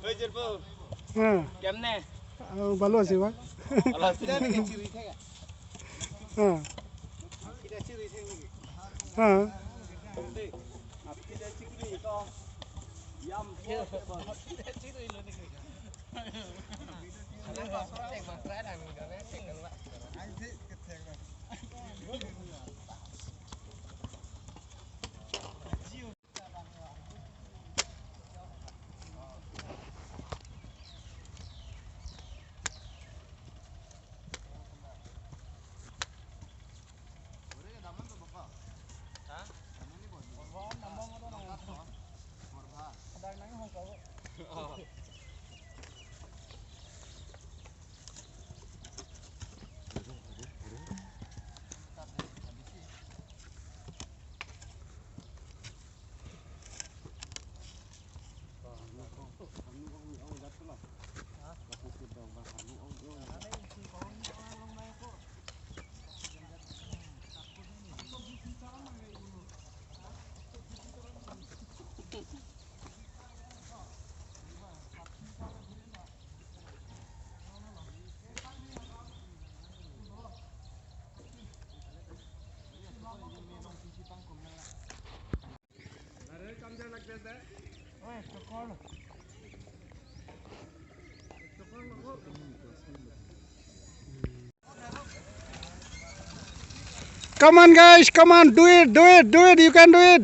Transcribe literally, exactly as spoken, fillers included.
Oi, Jirpo. Ha. Kemne? Ah, balo si ba? Balo si. Ha. Ha. Come on, guys, come on, do it, do it, do it, you can do it.